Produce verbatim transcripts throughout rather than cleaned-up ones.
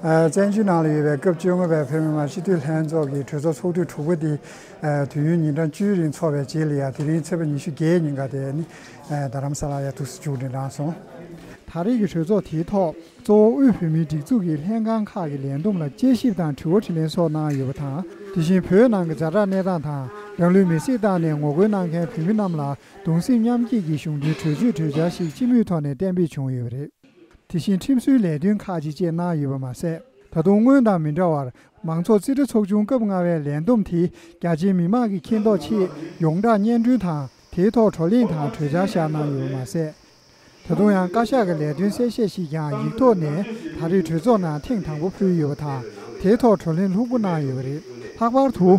བཙན་བྱོལ་ནང་ལ་ཡོད་པའི་སྐབས་བཅོ་ལྔ་པའི་བོད་མི་མང་སྤྱི་འཐུས་ལྷན་ཚོགས་ཀྱི་གྲོས་ཚོགས་ཚོགས་དུས་དྲུག་པ་འདི་དུས་ཡུན་ཉིན་གྲངས་བཅུའི་རིང་འཚོགས་པའི་རྗེས་ལ་ཡང་དེ་རིང་ཚེས་པ་ཉི་ཤུ་བརྒྱད་ཉིན་ཀ་དེ་ནི་རྡ་རམ་ས་ལར་ཡང་ཐུགས་སུ་བཅུག་ནས་གནང་སོང་། ད་རེས་ཀྱི་གྲོས་ཚོགས་དེའི་ཐོག་གཙོ་བོ་དབུས་བོད་མིའི་སྒྲིག་འཛུགས་ཀྱི་ལྷན་ཁང་ཁག་གི་ལས་བསྡོམས་ལ་དཔྱད་ཞིབ་དང་དྲི་བ་དྲིས་ལན་སོགས་གནང་ཡོད་པ་དང་། དེ་བཞིན་བོད་ནང་གི་ཛ་དྲག་གནས་སྟངས་དང་རང་ལུས་མེར་སྲེག་བཏང་ནས་ངོ་རྒོལ་གནང་མཁན་བོད་མི་རྣམས་ལ་གདུང་སེམས་མཉམ་སྐྱེད་ཀྱི་གཞུང་འབྲེལ་གྲོས་ཆོད་གྲོས་འཆར་ཞིག་སྤྱི་མོས་ཐོག་ནས་གཏན་འབེབས་བྱུང་ཡོད་པ་རེད། དེ་བཞིན་ཁྲིམས་བཟོའི་ལས་དོན་ཁག་ཅིག་བཅས་གནང་ཡོད་པ་མ་ཟད། ད་དུང་སྔོན་དང་མི་འདྲ་བར་མང་ཚོགས་རྩིས་ཁྲ་ཚོགས་ཆུང་སྐབས་ལྔ་པའི་ལས་བསྡོམས་དེ་རྒྱ་ཆེའི་མི་མང་གིས་མཁྱེན་རྟོགས་ཆེད་ཡོངས་བསྒྲགས་སྙན་སྒྲོན་དང་དེའི་ཐོག་བགྲོ་གླེང་དང་གྲོས་འཆར་བཞག་གནང་ཡོད་པ་མ་ཟད། ད་དུང་ཡང་བཀའ་ཤག་གི་ལས་དོན་གསལ་བཤད་ཞིག་ཀྱང་ཡིག་ཐོག་ནས་ད་རེས་གྲོས་ཚོགས་ནང་ཐེངས་དང་པོ་ཕུལ་ཡོད་པ་དང་དེའི་ཐོག་བགྲོ་གླེང་ལྷུག་པོ་གནང་ཡོད་པ་རེད། ལྷག་པར་དུ།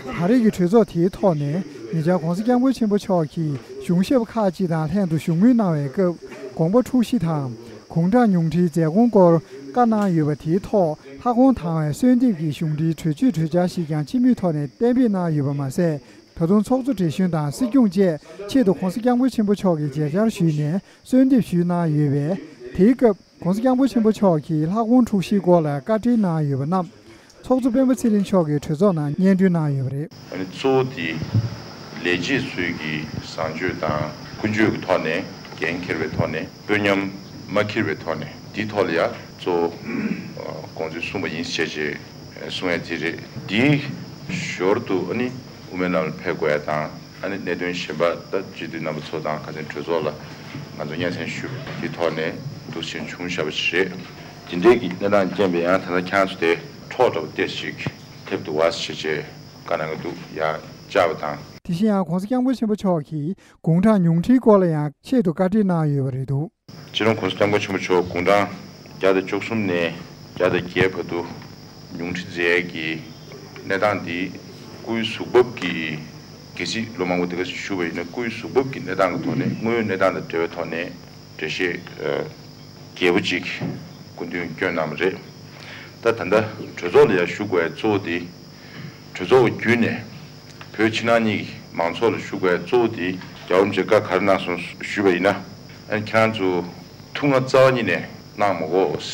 ད་རེས་ཀྱི་གྲོས་ཚོགས་དེའི་ཐོག་ནས་ཉེ་ཆར་༸གོང་ས་༸སྐྱབས་མགོན་ཆེན་པོ་མཆོག་གིས་གཞུང་ཞབས་ཁག་ཅིག་དང་ལྷན་དུ་བཞུགས་མོལ་གནང་བའི་སྐབས་དགོངས་པ་འཁྲུག་གཞི་དང་དགུང་གྲངས་ཉུང་འཕྲིའི་མཛད་དགོངས་སྐོར་བཀའ་གནང་ཡོད་པ་དེའི་ཐོག་ལྷ་ཁང་དང་བའི་གསོལ་འདེབས་ཀྱི་གཞུང་འབྲེལ་གྲོས་ཆོད་གྲོས་འཆར་ཞིག་ཀྱང་སྤྱི་མོས་ཐོག་ནས་གཏན་འབེབས་གནང་ཡོད་པ་མ་ཟད། ད་དུང་ཚོགས་གཙོ་བགྲེས་གཞོན་དང་སྲིད་སྐྱོང་བཅས་ཆེད་དུ་༸གོང་ས་༸སྐྱབས་མགོན་ཆེན་པོ་མཆོག་གིས་མཇལ་བཅར་ཞུས་ནས་གསོལ་འདེབས་ཞུས་གནང་ཡོད་པས། དེའི་སྐབས་༸གོང་ས་༸སྐྱབས་མགོན་ཆེན་པོ་མཆོག་གིས་ལྷ་ཁང་འཁྲུག་གཞིའི་སྐོར་ལ་བཀའ་འདྲི་གནང་ཡོད་པ་རྣམས་ཚོགས་གཙོ་སྤེན་པ་ཚེ་རིང་མཆོག་གིས་གྲོས་ཚོགས་ནང་སྙན་སྒྲོན་གནང་ཡོད་པ་རེད། ཨ་ནི་གཙོ་བོ་དེ་ལས་བྱེད་ཚོའི་གི་བཟང་སྤྱོད་དང་ཀུན་སྤྱོད་ཀྱི་ཐོག་ནས་འགན་འཁྱེར་བའི་ཐོག་ནས་དཔོན་ཉམས་མ་འཁྱེར་བའི་ཐོག་ནས་དེའི་ཐོག་ལ་ཡང་གཙོ་བོ་དགོངས་ཚུལ་གསུངས་པ་ཡིན་ཞེས་བྱས་གསུང་ཡ་དེ་རེད། དེའི་ཞོར་དུ་ཨ་ནི་དབུ་མའི་ལམ་ལ་ཕེབས་དགོས་ཡ་དང་། ཨ་ནི་གནད་དོན་གཞན་པ་ད་སྤྱི་འཐུས་རྣམ་པ་ཚོ་དང་ཁ་སང་གྲོས་ཚོགས་ལ་ང་ཚོ་སྙན་སེང་ཞུས་པའི་ཐོག་ནས་འདུག་སེ་བྱུང་བཞག་པ་ཞིག་རེད། དེ་འདྲའི་གི་གནས་སྟངས་རྐྱེན་པས་ཡང་ད་ལྟ་ཁྱེད་རང་ཚོ་དེ་འཕྲོག་འདྲ་བོ་ཏོག་ཙམ་ཞིག་ཐེབས་འདུག་བ་ཞེས་བྱས་བཀའ་གནང་གི་འདུག་ཡ་བཅར་བ་དང་། དེ་བཞིན་ཡང་༸གོང་ས་༸སྐྱབས་མགོན་ཆེན་པོ་མཆོག་གིས་དགུང་གྲངས་ཉུང་འཕྲིའི་སྐོར་ལ་ཡང་ཆེད་དུ་བཀའ་འདྲི་གནང་ཡོད་པ་རེད་འདུག་སྤྱི་ནོར་༸གོང་ས་༸སྐྱབས་མགོན་ཆེན་པོ་མཆོག་དགུང་གྲངས་བརྒྱ་དང་བཅུ་གསུམ་ནས་བརྒྱ་དང་བརྒྱད་བར་དུ་ཉུང་འཕྲི་མཛད་ཡས་ཀྱི་གནས་སྟངས་འདི་སྐུའི་གཟུགས་བབ་ཀྱི་གལ་སྲིད་ལོ་མང་པོ་དེ་ག་ཞིག་བཞུགས་པ་ཡིན་ན་སྐུའི་གཟུགས་བབ་ཀྱི་གནས་སྟངས་ཀྱི་ཐོག་ནས་དངོས་ཡོད་གནས་སྟངས་དང་འབྲེལ་བའི་ཐོག་ནས་འགྲེལ་བཤད་ཨ་རྒྱས་པོ་ཅིག་སྐུ་མདུན་བསྐྱོན་གནང་བ་རེད། ད་ད་ལྟ་གྲོས་ཚོགས་ལ་ཡང་ཞུ་དགོས་པའི་གཙོ་བོ་དེ་གྲོས་ཚོགས་བརྒྱུད་ནས་བོད་ཕྱི་ནང་གཉིས་ཀྱི་མང་ཚོགས་ལ་ཞུ་དགོས་པའི་གཙོ་བོ་དེ་རྒྱལ་བ་རིན་པོ་ཆེས་བཀའ་ག་རེ་གནང་སོང་ཞུས་པ་ཡིན་ན། ཨ་ནི་ཁྱེད་རང་ཚོ་ཐུགས་མངའ་རྩ་བ་ཉིད་ནས་གནང་མ་དགོས།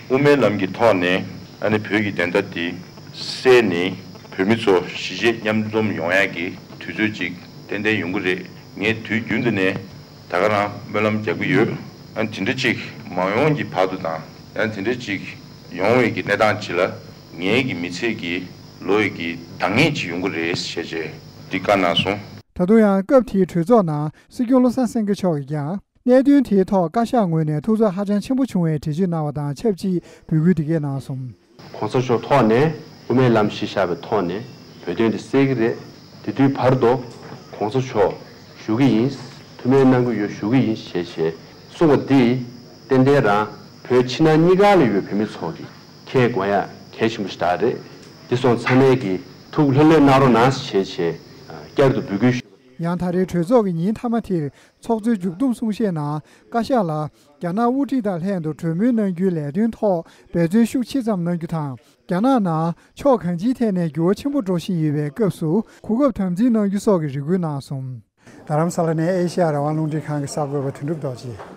དབུ་མའི་ལམ་གྱི་ཐོག་ནས་ཨ་ནི་བོད་ཀྱི་བདེན་མཐའ་འདི་གསལ་ནས་བོད་མི་ཚོ་གཞིས་བྱེས་མཉམ་འཛོམས་ཡོང་ཡག་གི་དུས་ཚོད་ཅིག་ཏན་ཏན་ཡོང་གི་རེད། ངས་དུས་རྒྱུན་དུ་ནས་ད་ག་རང་སྨོན་ལམ་རྒྱག་གི་ཡོད། ཨ་ནི་དེ་འདྲ་ཅིག་མ་ཡོང་གི་བར་དུ་དང་ཡང་དེ་འདྲ་ཅིག་ཡོང་བའི་གི་གནས་སྟངས་ཅིག་ལ་ངའི་གི་མི་ཚེ་གི་ལོ་ཡི་གི་འདང་ངེས་ཅིག་ཡོང་གི་རེད་ཞེས་བྱས་འདི་བཀའ་གནང་སོང་། ད་དུང་ཡང་སྐབས་དེའི་གྲོས་ཚོགས་ནང་སྲིད་སྐྱོང་བློ་བཟང་སེང་གེ་མཆོག་གིས་ཀྱང་། གནད་དོན་དེའི་ཐོག་བཀའ་ཤག་ངོས་ནས་ཐུགས་འཚབ་ཧ་ཅང་ཆེན་པོ་བྱུང་བའི་འགྲེལ་བརྗོད་གནང་བ་དང་ཆབས་ཅིག་འབོད་སྐུལ་འདི་སྐད་གནང་སོང་། གོང་ས་མཆོག་ཐོག་ནས་དབུ་མའི་ལམ་གཞི་བཞག་པའི་ཐོག་ནས་བོད་དོན་འདི་གསལ་གྱི་རེད། དེ་དུས་བར་དུ་གོང་ས་མཆོག་བཞུགས་ཀྱི་ཡིན། ཐུགས་སྨོན་གནང་གི་ཡོད་བཞུགས་ཀྱི་ཡིན་ཞེས་བྱས་གསུངས་པ་འདི་ཏན་ཏན་རང་བོད་ཕྱི་ནང་གཉིས་ཀ་ལ་ཡོད་བོད་མི་ཚོ་གི་ཁས་དགོངས་ཡག་གལ་ཆེན་པོ་ཞིག་ད་རེད། འདི་སོང་ཚང་མས་ཀྱི་ཐུགས་ལྷོད་ལྷོད་གནང་རོགས་གནང་ཞེས་བྱས་བསྐྱར་དུ་འབོད་སྐུལ་ཞུ། ཡང་ད་རེས་གྲོས་ཚོགས་ཀྱི་ཉིན་མཐའ་མ་དེར། ཚོགས་གཙོའི་མཇུག་བསྡོམས་གསུང་བཤད་ནང་བཀའ་ཤག་ལ་རྒྱ་ནག་དབུ་ཁྲིད་དང་ལྷན་དུ་གྲོས་མོལ་གནང་རྒྱུའི་ལས་དོན་ཐོག་འབད་བརྩོན་ཤུགས་ཆེ་ཙམ་གནང་རྒྱུ་དང་། རྒྱ་ནག་ནང་ཕྱོགས་གང་ཅིའི་ཐད་ནས་འགྱུར་བ་ཆེན་པོ་འགྲོ་བཞིན་ཡོད་པའི་སྐབས་སུ་གོ་སྐབས་དམ་འཛིན་གནང་རྒྱུ་སོགས་ཀྱི་རེ་སྐུལ་གནང་སོང་། རྡ་རམ་ས་ལ་ནས་ཨེ་ཤེ་ཡ་རང་དབང་རླུང་འཕྲིན་ཁང་གི་གསར་འགོད་པ་དོན་གྲུབ་རྡོ་རྗེ།